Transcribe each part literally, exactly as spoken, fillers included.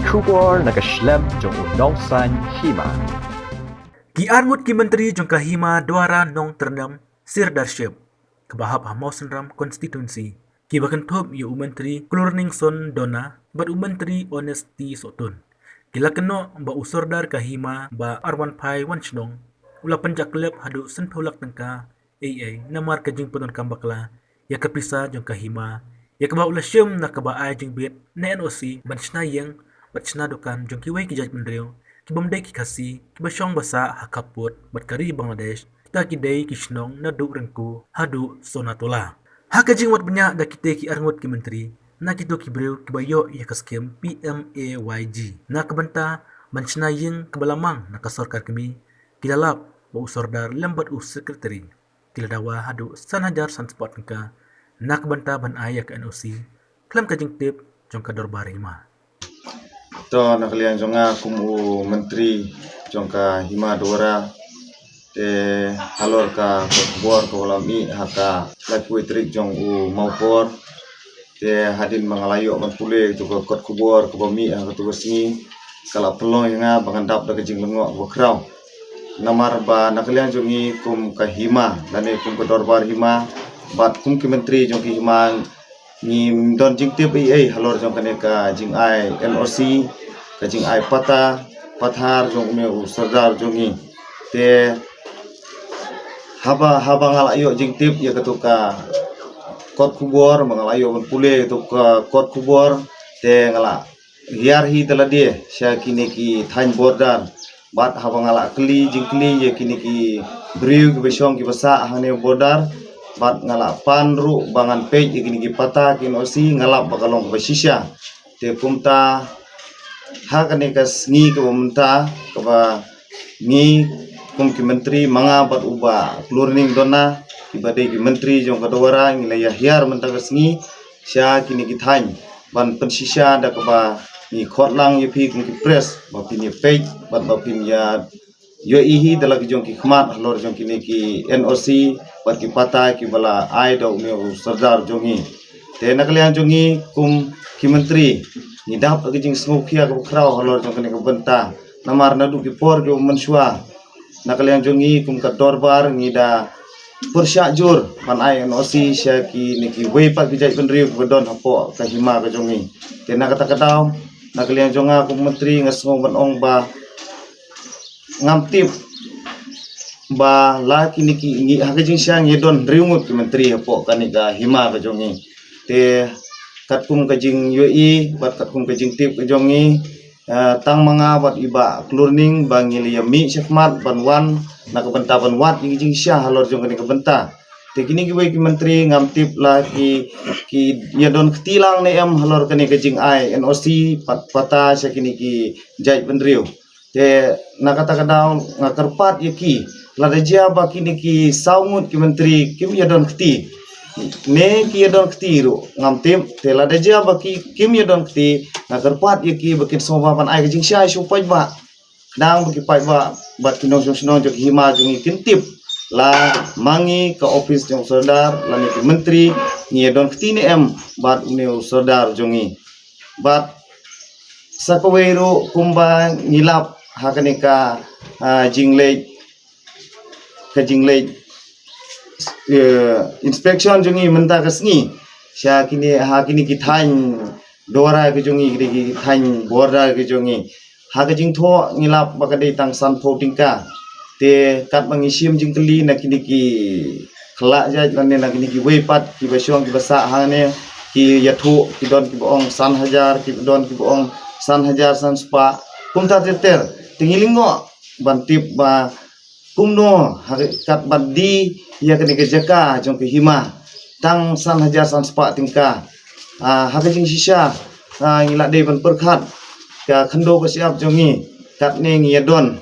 Khubor na ka shlem jong u nongsaiñ hima. Ki arngut ki myntri jong ka hima Dwara Nongtyrnem Sirdarship kaba hap ha Mawsynram Constituency, kiba kynthup ïa u Myntri Klurningson Donna bad u Myntri Honest T Sohtun, ki la kynnoh ba u Sordar ka hima Bah Arwanphai Wanshnong u la pynjah klep haduh sanphew lak tyngka, ei ei namar ka jingpyndonkam bakla ïa ka pisa jong ka hima, ïa kaba u la shim na kaba ai jingbit na N O C ban shna ïing bad shna dukan jong kiwei ki jaitbynriew kibym dei ki Khasi, kiba shong ba sah ha khappud bad ka ri Bangladesh, kita ki dei ki shnong naduh Rengku haduh Sonatola. Ha ka jingwad bniah da kita ki arngut ki myntri na kito ki briew kiba ïoh ïa ka skim P M A Y G na ka bynta ban shna ïing kaba la mang na ka sorkar kmie, ki la lap ba u Sordar lem bad u Secretary ki la dawa haduh san hajar san spah tyngka na ka bynta ban ai ïa ka N O C khlem ka jingtip jong ka dorbar hima. To, na ka liang jong nga kum u myntri jong ka hima Dwara, te halor ka khubor kaba la mih ha ka laiphew tarik jong u Mawphor, te hadien ba nga la ïoh ban pule ïa ka kot khubor kaba mih ha kato ka sngi, ka la pynlong ïa nga ba ngan dap da ka jinglyngngoh kaba khraw. Namar ba na ka liang jong ngi kum ka hima lane kum ka dorbar hima bad kum ki myntri jong ka hima, ngim don jingtip ei ei halor jong kane ka jingai N O C, ka jingai patta pathar jong une u Sordar jong ngi. Te haba, haba nga la ïoh jingtip ïa kato ka kot khubor, ba nga la ïoh ban pule ïa kato ka kot khubor, te nga la hiar hi da lade sha kine ki thaiñ border. Bad haba nga la kylli jingkylli ïa kine ki briew kiba shong kiba sah hangne border, bad nga la pan ruh ba ngan peit ïa kine ki patta ki N O C, nga lap ba ka long kaba shisha. Te kumta ha kane ka sngi kaba mynta, kaba ngi kum ki myntri, ma nga bad u Bah Klurningson Donna, kiba dei ki myntri jong ka Dwara, ngi la ïa hiar mynta ka sngi sha kine ki thaiñ ban pynshisha da kaba ngi khot lang ïa phi kum ki press, ba phin ïa peit bad ba phin ïa ïohi hi da la ki jong ki khmat halor jong kine ki N O C bad ki patta kiba la ai da une u Sordar jong ngi. Te na ka liang jong ngi kum ki myntri, ngi dap da ka jingsngewkhia kaba khraw halor jong kane ka bynta. Namar naduh ki por kiba mynshuwa, na ka liang jong ngi kum ka dorbar ngi da pyrshah jur ban ai N O C sha kine kiwei pat ki jaitbynriew kiba don hapoh ka hima ka jong ngi. Te na kata ka daw, na ka liang jong nga kum myntri, nga sngew ban ong ba ngam tip ba la kine ki, ngi, ha ka jingshisha ngi don hynriew ngut ki myntri hapoh kane ka hima ka jong ngi. Te katkum ka jingïohi bad katkum ka jingtip ka jong ngi, eh, tang ma nga bad i Bah Klurningson ba ngi la ïa mih shakhmat ban wan na ka bynta ban wad ïa ka jingshisha halor jong kane ka bynta. Te kine kiwei ki myntri ngam tip la ki, ki ïa don kti lang ne em halor kane ka jingai N O C pat, patta sha kine ki jaitbynriew. Te na kata ka daw nga kyrpad ïa ki, lada jia ba kine ki saw ngut ki myntri kim ïa don kti, ne ki ïa don kti ruh ngam tip. Te lada jia ba ki kim ïa don kti, nga kyrpad ïa ki ba kin sngewbha ban ai ka jingshisha sha u paidbah. Khnang ba ki paidbah bad ki nongshong shnong jong ka hima jong ngi kin tip la ma ngi ka ophis jong u Sordar lane ki myntri ngi ïa don kti ne em bad une u Sordar jong ngi. Bad sa kawei ruh kumba ngi lap ha kane ka, ah, jingleit, ka jingleit, eh, inspection jong ngi mynta ka sngi sha kine, ha kine ki thaiñ Dwara ka jong ngi, kine ki thaiñ border ka jong ngi. Ha ka jingthoh ngi lap ba ka dei tang sanphew tyngka. Te katba ngi shim jingkylli na kine ki khlak jait lane na kine kiwei pat kiba shong kiba sah hangne, ki ïathuh, ki don kiba ong san hajar, ki don kiba ong san hajar san spah. Kumta ter ter. Te ngi lyngngoh ban tip ba kumno ha ka, katba die ïa kane ka jaka jong ka hima tang san hajar san spah tyngka. Ah, ha ka jingshisha, ah, ngi la dei ban pyrkhat ka khyndew ka shyiap jong ngi, katne ngi ïa don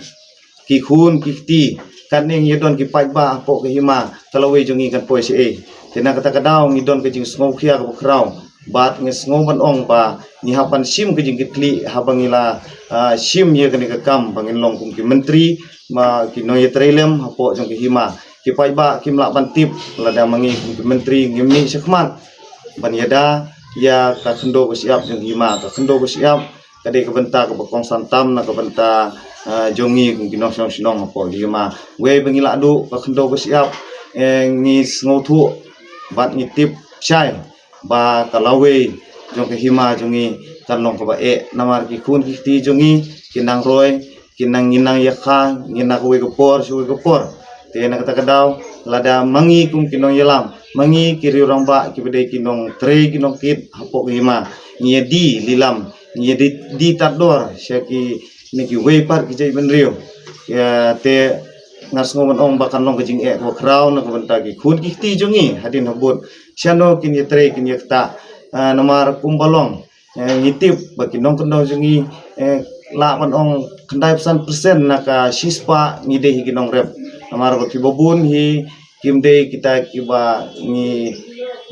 ki khun ki kti, katne ngi ïa don ki paidbah hapoh ka hima, ka lawei jong ngi kan poi shaei. Te na kata ka daw ngi don ka jingsngewkhia kaba khraw. Bad ngi sngew ban ong ba ngi hap ban shim ka jingkitkhlieh haba ngi la, ah, shim ïa kane ka kam ba ngin long kum ki myntri, ma ki nongïatrei lem hapoh jong ka hima. Ki paidbah kim lah ban tip lada ma ngi kum ki myntri ngim mih shakhmat ban ïada ïa ka khyndew ka shyiap jong ka hima, ka khyndew ka shyiap ka dei ka bynta kaba kongsan tam na ka bynta, ah, jong ngi kum ki nongshong shnong hapoh ki hima. Wei ba ngi la duh ka khyndew ka shyiap, eh, ngi sngewthuh bad ngi tip shai ba ka lawei jong ka hima jong ngi kan long kaba eh, namar ki khun ki kti jong ngi ki nang roi, ki nang, ngi nang ïakha, ngi na kawei ka por sha kawei ka por. Te na kata ka daw, lada ma ngi kum ki nongïalam, ma ngi ki riewrangbah kiba dei ki nongtrei ki nongkit hapoh ka hima, ngi ïa die lilam, ngi ïa die, die tad dor sha kine kiwei pat ki jaitbynriew. Ïa, te nga sngew ban ong ba kan long ka jingeh kaba khraw na ka bynta ki khun ki kti jong ngi hadien habud. Shano kin ïatrei kin ïaktah, ah, namar kumba long, eh, ngi tip ba ki nongkyndong jong ngi, eh, lah ban ong khyndai phew san percent na ka shispah ngi dei hi ki nongrep. Namar ba kiba bun hi kim dei kita kiba ngi,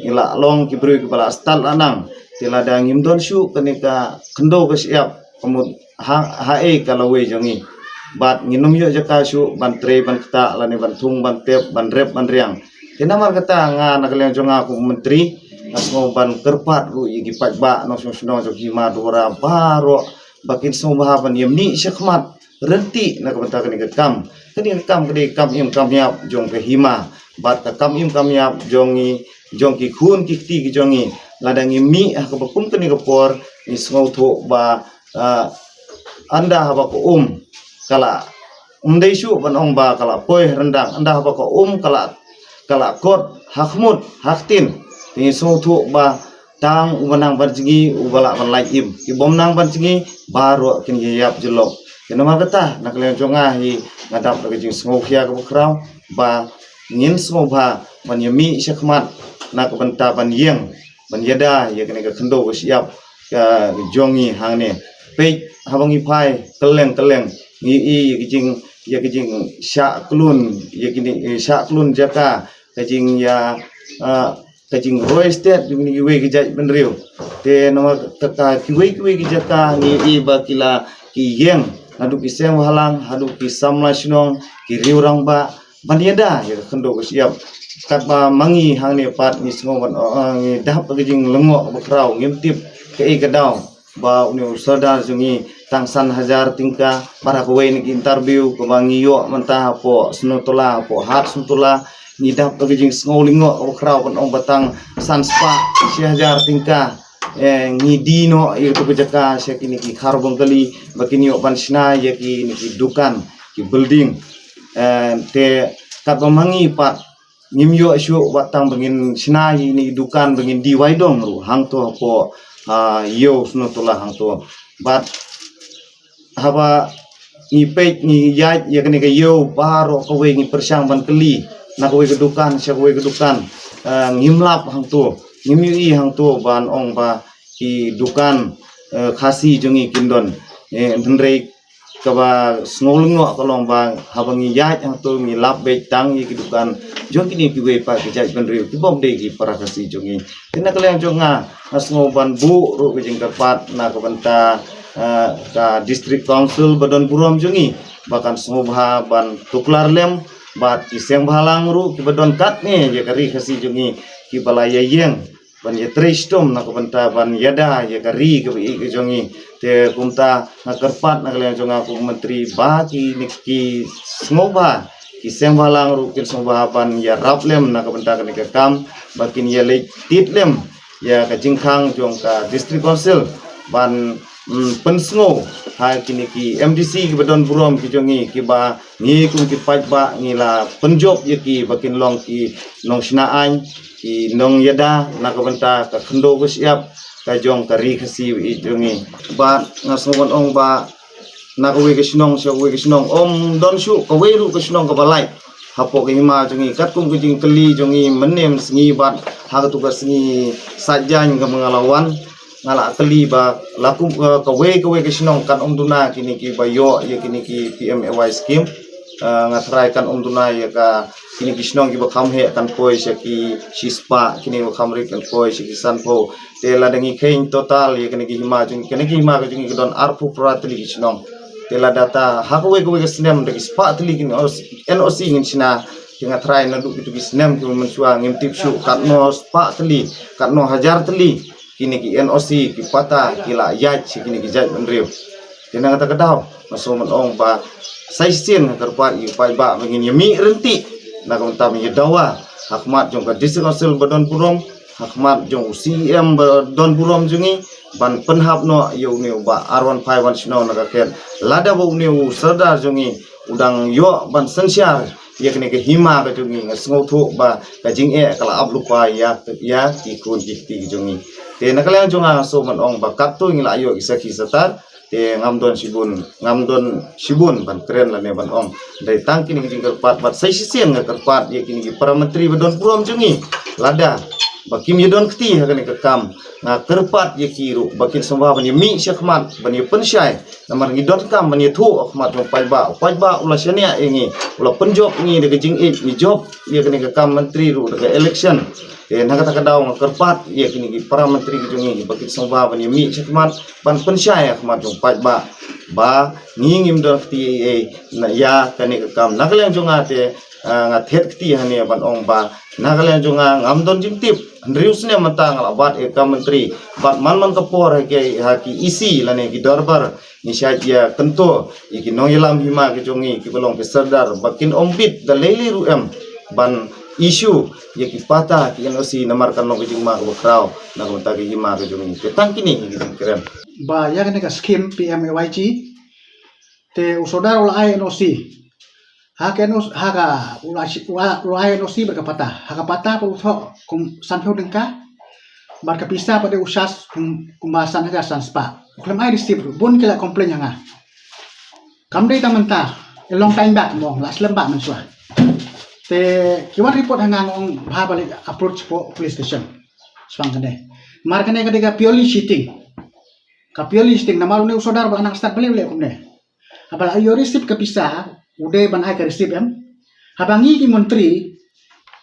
ngi lah long ki briew kiba lah stad lah nang. Te lada ngim don shuh kane ka khyndew ka shyiap, ka mut ha, haei ka lawei jong ngi. Bad ngin ym ïoh jaka shuh ban trei ban ktah lane ban thung ban tep ban rep ban riang. Te namar kata nga na ka liang jong nga kum u myntri, nga sngew ban kyrpad ruh ïa ki paidbah nongshong shnong jong ki hima Dwara baroh ba kin sngewbha ban ïa mih shakhmat ryntih na ka bynta kane ka kam. Kane ka kam ka dei ka kam im kam ïap jong ka hima bad ka kam im kam ïap jong ngi, jong ki khun ki kti ki jong ngi. Lada ngi mih ha kaba kum kane ka por, ngi sngewthuh ba, ah, ynda haba ka um ka la, ym dei shuh ban ong ba ka la poi ha ryndang, ynda haba ka um ka la, ka la kot ha khmut ha ktien, te ngi sngewthuh ba tang uba nang ban jngi uba lah ban lait im, ki bym nang ban jngi baroh kin ïa ïap jyllop. Te namar kata na ka liang jong nga hi nga dap da ka jingsngewkhia kaba khraw ba ngin sngewbha ban ïa mih shakhmat na ka bynta ban ïeng ban ïada ïa kane ka khyndew ka shyiap ka jong ngi hangne. Peit haba ngi phai kylleng kylleng ngi ïohi ïa ka jing, ïa ka jingshah klun, ïa kine, eh, shah klun jaka, ka jing ïa, ah, ka jingroi stet jong kine kiwei ki jaitbynriew. Te namar kata kiwei kiwei ki jaka ngi ïohi ba ki la ki ïeng, naduh ki seng bhalang haduh ki samla shnong, ki riewrangbah, ban ïada ïa ka khyndew ka shyiap. Katba ma ngi hangne pat ngi sngew ban, eh, ngi dap ka jinglyngngoh kaba khraw, ngim tip kaei ka daw ba une u sordar jong ngi tang san hajar tyngka. Para kawei na ki interview kaba ngi ïoh mynta hapoh Snotula, hapoh Hat Snotula, ngi dap ka jingsngew lyngngoh kaba khraw ban ong ba tang san spah shi hajar tyngka, eh, ngi die noh ïa katu ka jaka sha kine ki khar bong kali ba kin ïoh ban shna ïa kine ki dukan, ki building. Eh, te katba ma ngi pat ngim ïoh shuh wat tang ba ngin shna ïa kine ki dukan ba ngin die wai dong ruh hangto hapoh, ah, Ïew Snotula hangto. Bad haba ngi peit ngi ïaid ïa kane ka ïew baroh kawei ngi pyrshang ban kylli na kawei ka dukan sha kawei ka dukan, ah, ngim lap hangto, ngim ïohi hangto ban ong ba ki dukan, eh, Khasi jong ngi kin don. Eh, hynrei kaba sngew lyngngoh ka long ba haba ngi ïaid hangto ngi lap beit tang ïa ki dukan jong kine kiwei pat ki jaitbynriew ki bym dei ki para Khasi jong ngi. Te na ka liang jong nga, nga sngew ban buh ruh ka jingkyrpad na ka bynta, eh, ka District Council ba don burom jong ngi ba kan sngewbha ban tuklar lem bad ki seng bhalang ruh kiba don katne ïa ka ri Khasi jong ngi kiba la ïa ïeng ban ïatrei shitom na ka bynta ban ïada ïa ka ri kaba ïeit ka jong ngi. Te kumta nga kyrpad na ka liang jong nga kum u myntri ba kine ki sngewbha, ki seng bhalang ruh kin sngewbha ban ïarap lem na ka bynta kane ka kam ba kin ïaleit tied lem ïa ka jingkhang jong ka District Council ban, mm, pynsngew ha kine ki M D C kiba don burom ki jong ngi kiba ngi kum ki paidbah ngi la pynjop ïa ki ba kin long ki nongshna aiñ, ki nongïada na ka bynta ka khyndew ka shyiap ka jong ka ri Khasi ba ïeit jong ngi. Bad nga sngew ban ong ba na kawei ka shnong sha kawei ka shnong ym don shuh kawei ruh ka shnong kaba lait hapoh ka hima jong ngi. Katkum ka jingkylli jong ngi mynne mynsngi bad ha katu ka sngi Saitjaiñ kaba nga la wan, nga la kylli ba la kum, eh, kawei kawei ka shnong kan ym duna kine kiba ïoh ïa kine ki P M A Y scheme. Eh, nga tharai kan ym duna ïa ka kine ki shnong kiba kham heh kan poi sha ki shispah, kine kiba kham rit kan poi sha ki sanphew. Te lada ngi kheiñ total ïa kine ki hima jong, kine ki hima ka jong ngi ka don arphew phra tylli ki shnong. Te lada ta ha kawei kawei ka snem da ki spah tylli ki N O C, N O C ngin shna. Te nga tharai naduh kitu ki snem kiba mynshuwa ngim tip shuh katno spah tylli, katno hajar tylli kine ki N O C ki pata ki la ïaid sha kine ki jaitbynriew. Te na kata ka daw nga sngewbha ban ong ba sa shisien nga kyrpad ïa u paidbah ba ngin ïa mih ryntih na ka bynta ban ïa dawa ha khmat jong ka District Council ba don burom, ha khmat jong u C E M ba don burom jong ngi, ban pynhap noh ïa une u Bah R one five one shnong na ka khet. Lada ba une u Sordar jong ngi u dang ïoh ban synshar ïa kane ka hima ka jong ngi, nga sngewthuh ba ka jingeh ka la ap lypa ïa, ïa ki khun ki kti ka jong ngi. Te na ka liang jong nga nga sngewbha ban ong ba katto ngi la ïoh ki sakhi satar, te ngam don shibun, ngam don shibun ban kren lane ban ong. Dei tang kine ki jingkyrpad bad sa shisien nga kyrpad ïa kine ki para myntri ba don burom jong ngi. Lada ba kim ïa don kti ha kane ka kam, nga kyrpad ïa ki ruh ba kin sngewbha ban ïa mih shakhmat ban ïa pynshai. Namar ngi donkam ban ïathuh ha khmat jong u paidbah. U paidbah u la shaniah ïa ngi, u la pynjop ïa ngi da ka jingïeit, ngi jop ïa kane ka kam myntri ruh da ka election. Te na kata ka daw nga kyrpad ïa kine ki para myntri ki jong ngi ba kin sngewbha ban ïa mih shakhmat ban pynshai ha khmat jong u paidbah ba ngi ngim don kti ei ei na ïa kane ka kam. Na ka liang jong nga te, ah, nga thied kti hangne ban ong ba na ka liang jong nga ngam don jingtip. Hynriew snem mynta nga la bat ïa ka kam myntri bad man man ka por ha ki, ha ki E C lane ki dorbar ngi shait ïa kyntu ïa ki nongïalam hima ki jong ngi kiba long ki Sordar ba kin ym bit da lei lei ruh em ban issue ïa ki pata ki N O C namar kan long ka jingma kaba khraw na ka bynta ki hima ki jong ngi. Te tang kine ki jingkren. Ba ïa kane ka skim P M A Y G te u Sordar u la ai N O C. Ha ka N O C, ha ka u la, u la, u la ai N O C bad ka pata. Ha ka pata pat u thoh kum sanphew tyngka. Bad ka pisa pat de u charge kum, kumba san hajar san spah. U khlem ai receipt ruh, bun ki la complain ha nga. Kam dei tang mynta, a long time back mo, la slem bha mynshuwa. Te ki wan report ha nga, nga ong bha ba leit approach hapoh police station. Shuwa kane. Mar kane ka dei ka purely cheating. Ka purely cheating, namar une u Sordar ba nang stad balei balei kumne. Haba la ïoh receipt ka pisa, u dei ban ai ka receipt em. Haba ngi ki myntri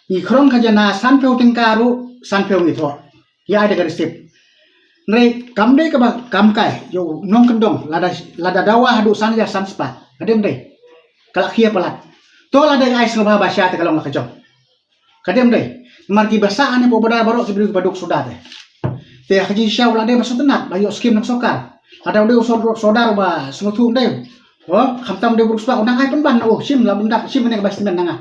ngi khrong khajana sanphew tyngka ruh sanphew ngi thoh. Ïa ai da ka receipt. Hynrei kam dei kaba kam kai ïa u nongkyndong lada, lada dawa haduh san hajar san spah. Ka dei ym dei. Ka la khia palat. To lada ai sngewbha ba sha te ka long la ka jong. Ka dei ym dei. Namar kiba sah hangne hapoh border baroh ki briew kiba duk suda te. Te ha ka jingshisha u la dei ba sngewtynnat ba ïoh skim na ka sorkar. Lada u dei u Sor-, Sordar uba sngewthuh ym dei. Oh, khamtam u dei u briew suda u nang ai pynban na u, shim la bym dap, shim hangne kaba smen na nga.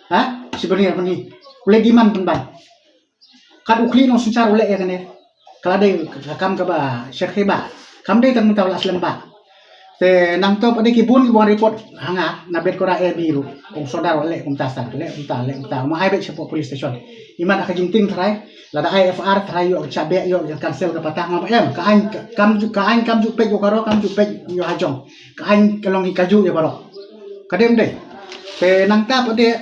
Ha? Shi byrni ar byrni. U leh demand pynban. Kat u khlieh nongsynshar u leh ïa kane. Ka la dei ka kam kaba shyrkhei bha. Kam dei tang mynta u la slem bha. Te nangta pat de ki bun ki wan report ha nga na Betkora A B ruh. Kum Sordar u leh kumta, sa leh kumta, leh kumta. Ma ai beit shapoh police station. Imat ha ka jingtieng tharai, lada ai F I R tharai ïoh ka shah beh, ïoh ka cancel ka pata, ngam em. Ka aiñ ka, kam ju, ka aiñ kam ju peit ïa u Garo, kam ju peit ïa u Hajong. Ka aiñ ka long hi kajuh ïa baroh. Ka dei ym dei. Te nangta pat de,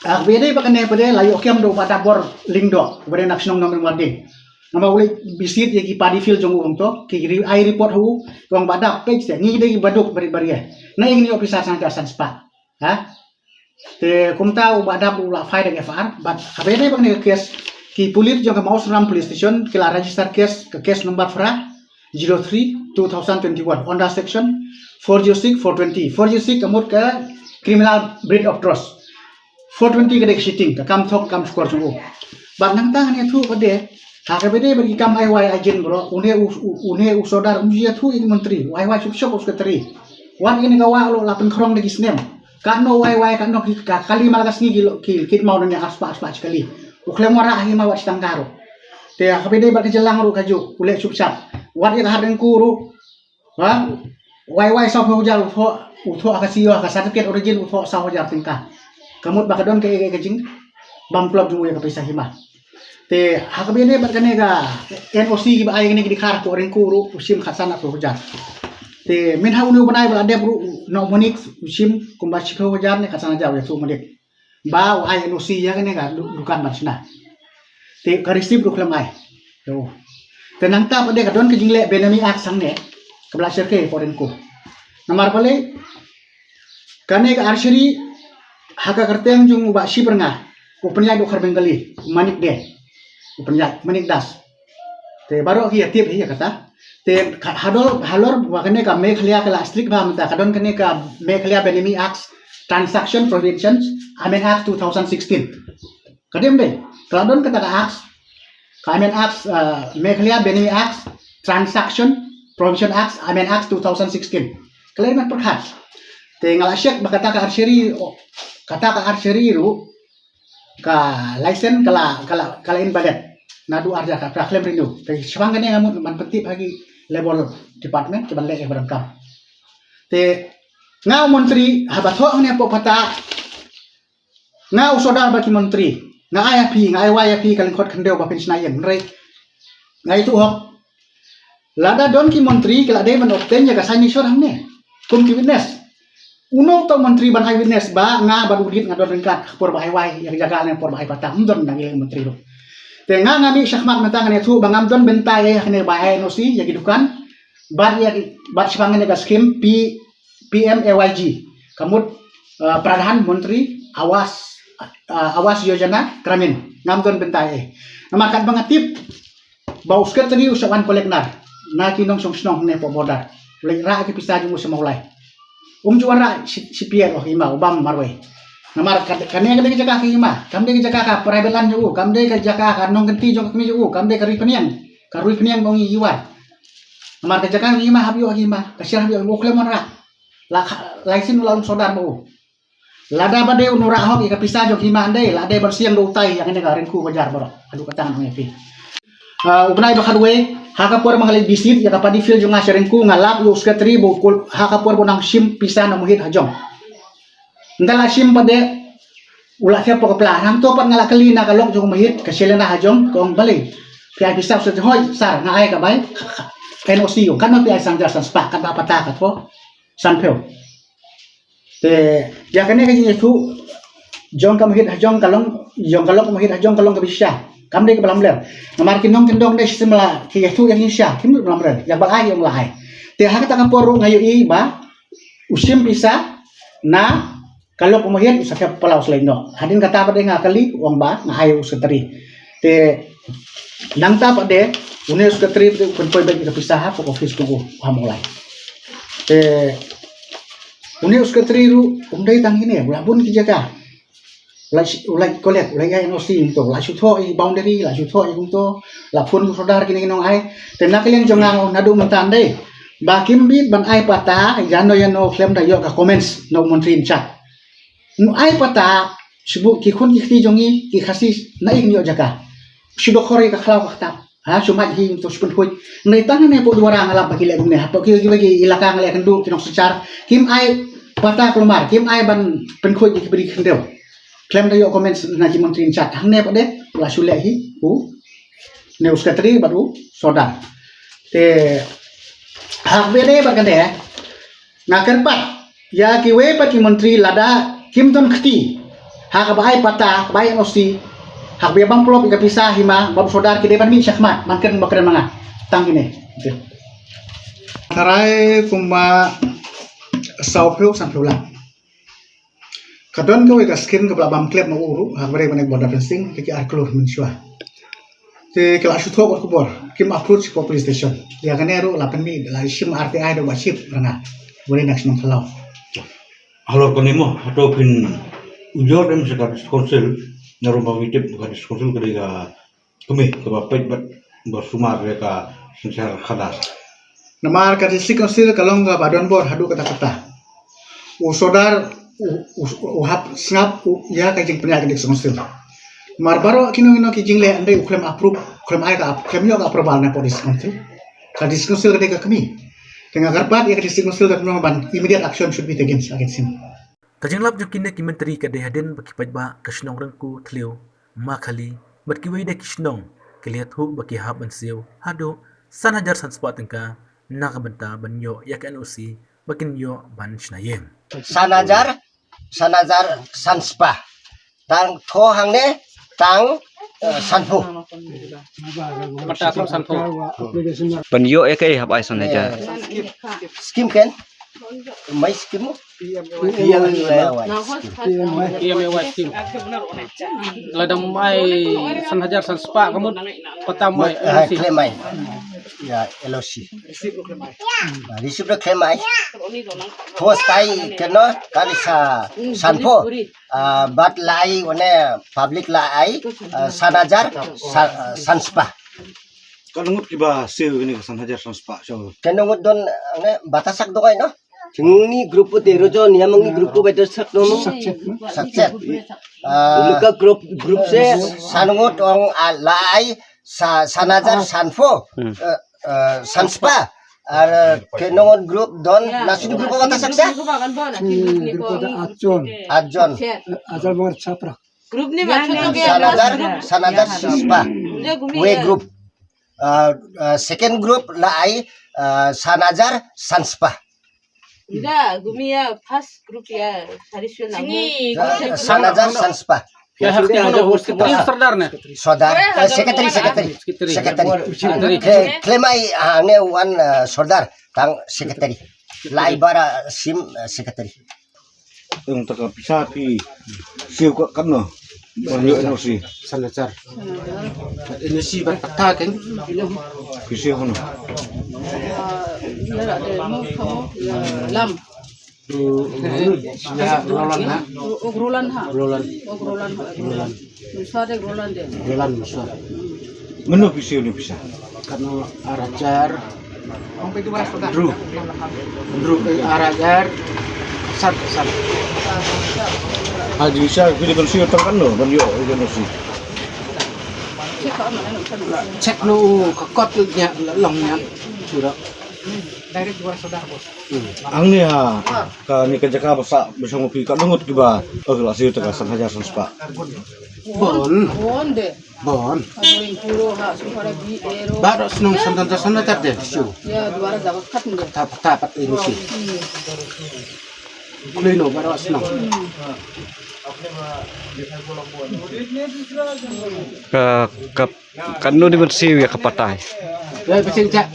ah, ba dei ba kane pat de la ïoh kem da u Bah Dabor Lyngdoh, ba dei na ka shnong Nongmynwarding. Namar u leit visit ïa ki paddy field jong u hangto, ki ri-, ai report ha u, u ong Bah Dab, peit te, ngi dei kiba duk barit baria. Na ïa ngin ïoh pisa san hajar san spah. Ha? Te kumta u Bah Dab u la file da ka F I R, bad haba ïadei bad kane ka case, ki pulit jong ka Mawsynram Police Station ki la register case, ka case number phra, zero three two thousand twenty-one, under section four zero six, four twenty. Four zero six ka mut ka Criminal Breach of Trust. Four twenty ka dei ka cheating, ka kam thok kam shukor jong u. Bad nangta ngan ïathuh pat de, ha kaba ïadei bad ki kam ai wai ai jin baroh, une u, u, une u Sordar um ju ïathuh ïa ki myntri, u ai wai shup shup u secretary. Wat kine ka wah ruh la pynkhrong da ki snem. Katno wai wai, katno ki, ka kali ma la ka sngi ki lo-, ki, ki kit maw nangne ar spah, ar spah shi kali. U khlem wanrah hi ma wat shi tyngka ruh. Te ha kaba ïadei bad ka jylla ruh kajuh, u leh shup shup. Wat ïa ka Hat Ryngku ruh. Ha? Wai wai saw phew hajar u thoh, u thoh ha ka C O, ha ka certificate origin u thoh saw hajar tyngka. Ka mut ba ka don kaei kaei ka jing bam klop jong u ïa ka pisa hima. Te ha kaba ïadei bad kane ka N O C kiba ai kane ki dkhar hapoh Ryngku ruh u shim khatsan arphew hajar. Te mynta une u bnai ba la dep ruh u Nongmanik u shim kumba shiphew hajar ne khatsan hajar u ïathuh Manik. Ba u ai N O C ïa kane ka du-, dukan ban shna. Te ka receipt ruh khlem ai. Te u. Te nangta pat de ka don ka jingleh Benami Act hangne. Kaba la shyrkhei hapoh Ryngku. Namar balei, kane ka archery ha ka kyrteng jong u Bah Shipyrnga, u pynïaid u Khar Bengali, u Manik de, u pynïaid, Manik Das. Te baroh ki ïa tip hi ïa kata. Te ka, hador, halor ba kane ka Meghalaya ka la strict bha mynta, ka don kane ka Meghalaya Benami Act, Transaction Prohibitions Amendment Act two thousand sixteen. Ka dei ym dei, ka la don kata ka Act. Ka Amendment Act, uh, Meghalaya Benami Act, Transaction Prohibition Act, Amendment Act two thousand sixteen. Ka la ïa pyrkhat. Te nga la check ba kata ka archery, oh, kata ka archery ruh, ka license ka la, ka la, ka la invalid. Naduh ar hajar khatphra khlem renew. Te shaphang kane nga mut ban pyntip ha ki labor department ki ban leh ïa ka ba donkam. Te nga u montri haba thoh hangne hapoh patta, nga u sordar bad ki montri, nga ai ha phi, nga ai wai ha phi ka lyngkhot khyndew ba phin shna ïing, hynrei nga ïathuh hok. Lada don ki montri ki la dei ban obtain ïa ka signature hangne kum ki witness. Uno uta u montri ban ai witness ba nga bad u Rit nga don ryngkat ha ka por ba ai wai ïa ka jaka ne por ba ai patta, ym don na ki montri ruh. Te nga, nga mih shakhmat mynta ngan ïathuh ba ngam don bynta ïa kane ba ai N O C ïa ki dukan bad ïa ki, bad shaphang kane ka skim P, P M A Y G, ka mut, uh, Pradhan Mantri Awas, uh, Awas Yojana Gramin. Ngam don bynta ïa. Namar katba nga tip ba u secretary u shah wan collect nar na ki nongshong shnong hangne hapoh border. U leit rah ki pisa jong u sha Mawlai. Um ju wan rah shi, shi pier, oh, hima, u bam marwei. Namar ka, kane ka dei ka jaka ka hima, kam dei ka jaka ka private land jong u, kam dei ka jaka ka nongkynti jong ka kmie jong u, kam dei ka ri pynïang, ka ri pynïang ba u ngi ïa wan. Namar ka jaka ka hima, hap ïoh ka hima, ka sher hap ïoh, u khlem wan rah. La, la shisien u la long sordar ba u. Lada ba dei un rah hok ïa ka pisa jong ka hima, dei la dei ban siang da utai ïa kane ka Rengku Bazaar baroh. Haduh katta ngan ong ïa phi. Ah, u bnai ba khatwei, ha ka por ba nga leit visit ïa ka paddy field jong nga sha Rengku, nga lap ïa u secretary ba u kul, ha ka por ba u nang shim pisa na Mohit Hajong. Ynda la shim pat de u la thiah hapoh ka pla. Hangto pat nga la kylli na ka lok jong u Mohit, ka Shelena Hajong, ka ong balei phi ai pisa, u secretary, hooid sir, nga ai ka bai N O C, ong katno phi ai, san hajar san spah, katba patta ka thoh sanphew. Te ïa kane ka jingïathuh jong ka Mohit Hajong ka long, jong ka lok Mohit Hajong ka long kaba shisha. Kam dei kaba lamler. Namar ki nongkyndong dei shisha ma la ki ïathuh ïa ki shisha, kim dei ba lamler. Ïa ba la ai, ïa ba la ai. Te ha kata ka por ruh nga ïohi ba u shim pisa na ka lok Mohit, u sa thiah palau sleng noh. Hadien kata pat de nga kylli, u ong ba nga ai u secretary. Te nangta pat de une u secretary pat de u pynpoi beit ïa ka pisa hapoh office jong u ha Mawlai. Te une u secretary ruh um dei tang kine, u la bun ki jaka. U la shi-, u la collect, u la ai N O C kumto, u la shu thoh ïa ki boundary, u la shu thoh ïa kumto, u la phone u sordar kine ki nongai. Te na ka liang jong nga naduh mynta dei ba kim bit ban ai patta ïano ïano khlem da ïoh ka comments na u montri in charge. Ngan ai patta shu buh ki khun ki kti jong ngi ki Khasi, na ïa kin ïoh jaka. Shu dokhot ïa ka khlaw ka ktah. Ha, shu mait hi to shu pynkhuid. Ngi tang ne hapoh Dwara nga lap ba ki leh kumne. Hapoh ki, ki, ki elaka nga leh kynduh ki nongsynshar. Kim ai patta kulmar, kim ai ban pynkhuid ïa ki briew khyndew. Khlem da ïoh comments na ki montri in charge. Hangne pat de la shu leh hi une u secretary bad u sordar. Te hap bede bad kane, nga kyrpad ïa kiwei pat ki montri lada kim don kti ha kaba ai patta, kaba ai N O C, ha kaba ïa bam plop ïa ka pisa hima bad u sordar, ki dei ban mih shakhmat ban kren ba kren ma nga. Tang kine. Tharai kumba sawphew sanphew lak. Ka don kawei ka skim kaba la bam klep ma u ruh ha kaba dei ban ai border fencing, ki ar klur mynshuwa. Te ki la shu thoh ka khubor, kim approach ka police station. Ïa kane ruh la pynmih, la shim R T I da u Bah Chief Ranga, ba dei na ka shnong Thlaw. Halor kane mo, hato phin ujor em sha ka district council, na ruh ba ngi tip ka district council ka dei ka kmie kaba peit bad ba sumar ïa ka synshar khadar. Namar ka district council ka long kaba don bor haduh katta katta. U sordar u, u, u hap sngap u ïa ka jingpynïaid ka district council. Namar baroh kino kino ki jingleh, ym dei u khlem approve, khlem ai ka ap-, khlem ïoh ka approval na ka district council. Ka district council ka dei ka kmie. Te nga kyrpad ïa ka district council ka kynmaw ban immediate action should be taken against him. Ka jinglap jong kine ki myntri ka dei hadien ba ki paidbah ka shnong Rengku, Thliew, Makhali bad kiwei de ki shnong ki la ïathuh ba ki hap ban siew haduh san hajar san spah tyngka na ka bynta ban ïoh ïa ka N O C ba kin ïoh ban shna ïing. San hajar, san hajar san spah. Tang thoh hangne tang, eh, sanphew. Patta tang sanphew. Ban ïoh ïa kaei hap ai san hajar? Skim ken? Mai skim? P M A Y. P M A Y skim. Lada mai san hajar san spah ka mut patta mai. Ah, khlem mai. Ya, L O C. Ah, receipt ruh khlem ai. First ai kano kali sa sanphew. Ah, bad la ai wane public la ai, ah, san hajar sa-, ah, san spah. Katno ngut kiba siew kine ka san hajar san spah, so. Katno ngut don, ne, batasak dong ai, no? Jingni grupo de rojo niam ngi grupo batasak, no, no? Sakchet, no? Sakchet. Ah, luka grup, grup se san ngut ong, ah, la ai sa-, san hajar sanphew. Hmm. Eh, eh, san spah. Ar, eh, katno ngut grup don, na sini grupo batasak sa? Grupo da atjon. Atjon. Eh, ajal bangar chapra. Group ni ma, san hajar, san hajar san spah. We group. Ah, ah, second group la ai, ah, san hajar san spah. Ida gumi ya first group ya, sari sul na. Ah, san hajar san spah. Ya, hak ni mana host kita? Sordar ne. Sordar, eh, secretary, secretary. Secretary. Secretary. Kle-, klemai, ah, ne wan, ah, sordar, tang secretary. Lai bara sim, ah, secretary. Ïa kata ka pisa phi siew ka katno? Ban ïoh N O C. San hajar. N O C bad patta keiñ. Phi siew hano? Lam. Ïa Roland ha. Roland ha. Roland. Roland ha. Roland. Musa de Roland de. Roland Musa. Mano phi siew ne pisa? Katno, ar hajar. Hynriew. Hynriew, eh, ar hajar. San, san. Ha, jingshai phi dei ban siew tang katno ban ïoh, ïoh N O C. Check no ka kot nya long nya. Sura. Direct dua saudara bos. Ang ne ha kane ka jaka ba sah ba shong phi katno ngut kiba, eh, la siew ta ka san hajar san spah. Bon. Bon de. Bon. Amoin puro ha, sufara bi ero. Baroh shnong san hajar san hajar de siew. Ya, dua hajar kat de. Tap, tap, ini sih. Hmm. Kulino baroh shnong. Hmm. Ka, ka, katno dei ban siew ïa ka patta? Ya, pachin ja.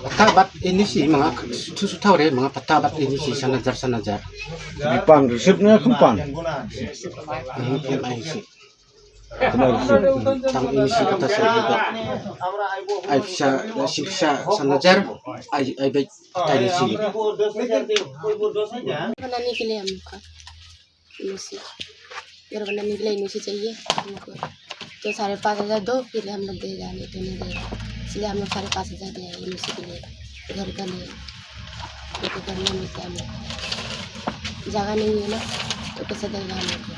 Patta bad ini sih, manga, su, su tau re, manga patta bad ini sih, san hajar, san hajar. Di pan, receipt ne kempan. Ini, ini sih. Tang ini sih kata saya juga. Ai pisa, da sih pisa san hajar, ai, ai baik kata ini sih. बनाने के लिए हमको एनओसी, घर बनाने के लिए एनओसी चाहिए हमको। तो साढ़े पाँच हज़ार दो, फिर हम लोग देगा, नहीं तो नहीं देगा। इसलिए हम लोग साढ़े पाँच हज़ार दिया है एनओसी के लिए, घर का लिए। ये तो घर नहीं मिलता हम लोग को। जगह नहीं है ना, तो कैसे देगा हम लोग को?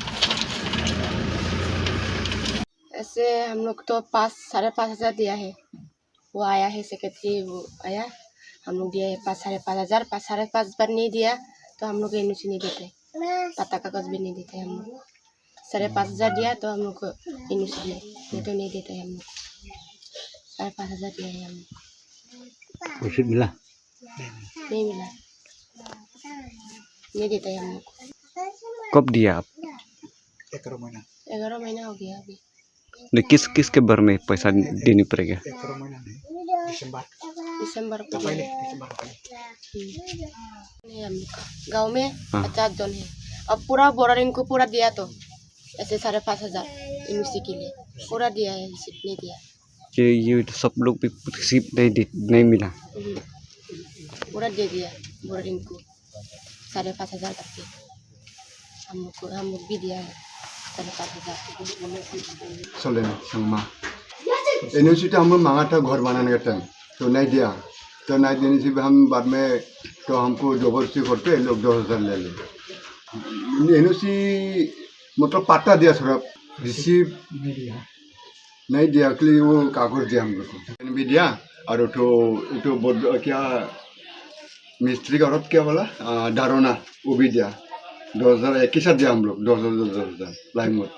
ऐसे हम लोग तो पाँच, साढ़े पाँच हज़ार दिया है। वो आया है सेक्रेटरी, वो आया, हम लोग दिया है पाँच, साढ़े पाँच हज़ार, पाँच, साढ़े पाँच बार नहीं दिया, तो हम लोग को एनओसी नहीं देते, पता कागज भी नहीं देते हम लोग। साढ़े पाँच हज़ार दिया, तो हम लोग को एनओसी दिया, नहीं तो नहीं देते हम लोग। साढ़े पाँच हज़ार दिया है हम लोग। उसे मिला? नहीं मिला, नहीं देता है हमको। कब दिया आप? ग्यारह महीना। ग्यारह महीना हो गया अभी। नहीं, किस, किसके बारे में पैसा देनी पड़ेगा? ग्यारह महीना नहीं, दिसंबर। दिसंबर को दिया। दिसंबर का पहले। हम्म। नहीं, हम लोग का गाँव में हाँ। पचास जन है। अब पूरा बोर्डिंग को पूरा दिया तो ऐसे साढ़े पाँच हज़ार एनओसी के लिए पूरा दिया है, रिसीट नहीं दिया। ये, ये तो सब लोग भी रिसीट नहीं दे, नहीं मिला। हम्म। पूरा दे दिया बोर्डिंग को, साढ़े पाँच हज़ार करके। हम लोग को, हम लोग भी दिया है साढ़े पाँच हज़ार। सोलेन संगमा। एनओसी तो हम लोग मांगा था घर बनाने का टाइम, तो नहीं दिया। तो नहीं देने से भी हम बाद में, तो हमको जबरदस्ती करके लोग दस हज़ार ले ले। एनओसी मतलब पट्टा दिया, सिर्फ रिसीट नहीं दिया, खाली वो कागज दिया हम लोग को। भी दिया, और वो तो, वो तो बोर्ड, क्या, मिस्त्री का औरत क्या बोला, आ, दारोना, वो भी दिया। दस हज़ार एक ही साथ दिया हम लोग, दस हज़ार, दस हज़ार, लाइन मोड।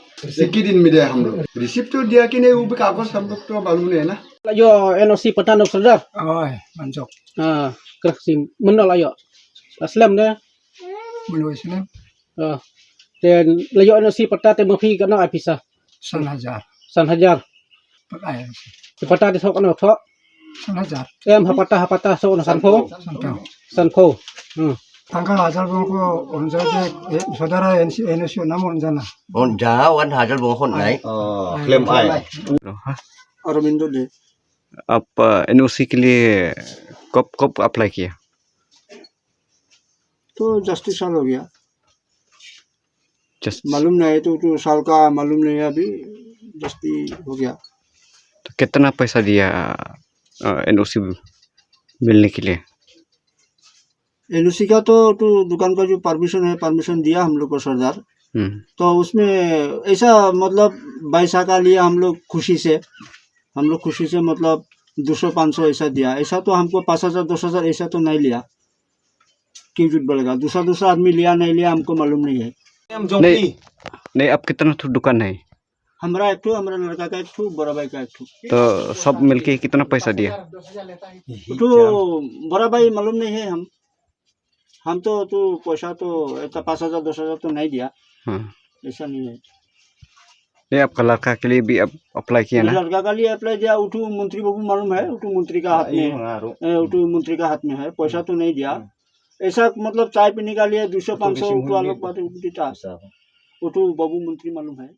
एक ही दिन में दिया हम लोग। रिसीट तो दिया कि नहीं, वो भी कागज हम लोग तो मालूम नहीं है ना। Lah ïoh N O C patta na u Sordar. Oi, manjok. Ah, kreh sim, mynno lah ïoh? Slem ne? Mynno slem? Ah. Te lah ïoh N O C patta te ma phi katno ai pisa? San hajar. San hajar. Pat ai. Te patta te soh katno soh? San hajar. Em, ha patta, ha patta soh na sanphew? Sanphew. Sanphew. Hmm. Tangka hajar bang ko onja de, eh, sodara N C, N O C nam onja na. Onja wan hajar bang ko nai. Oh, claim ai. Aurobindo de. आप एनओसी के लिए कब कब अप्लाई किया? तो जस्ती साल हो गया। जस्ट मालूम नहीं, तो, तो साल का मालूम नहीं है अभी, जस्ती हो गया। तो कितना पैसा दिया एनओसी मिलने के लिए? एनओसी का तो, तो दुकान का जो परमिशन है, परमिशन दिया हम लोग को सरदार। हम्म। तो उसमें ऐसा, मतलब, पैसा का लिए हम लोग खुशी से, हम लोग खुशी से, मतलब, दो सौ पाँच सौ ऐसा दिया। ऐसा तो हमको पाँच हज़ार दस हज़ार ऐसा तो नहीं लिया। क्यों झूठ बोलेगा? दूसरा, दूसरा आदमी लिया नहीं लिया हमको मालूम नहीं है। नहीं, नहीं, अब कितना ठो दुकान है? हमारा एक ठो, हमारा लड़का का एक ठो, बड़ा भाई का एक ठो। तो सब मिलके कितना पैसा दिया? तो बड़ा भाई मालूम नहीं है हम, हम तो, तो पैसा तो इतना पाँच हज़ार दस हज़ार तो नहीं दिया। हाँ। ऐसा नहीं है। ये आपका लड़का के लिए भी अप-, अप्लाई किया मेरे ना? लड़का का लिए अप्लाई दिया, उठू मंत्री बाबू मालूम है, उठू मंत्री का हाथ में, ए, उठू मंत्री का हाथ में है, पैसा तो नहीं दिया। ऐसा, मतलब, चाय पीने का लिए दो सौ पाँच सौ उठू आलोक बात उठू देता। उठू बाबू मंत्री मालूम है।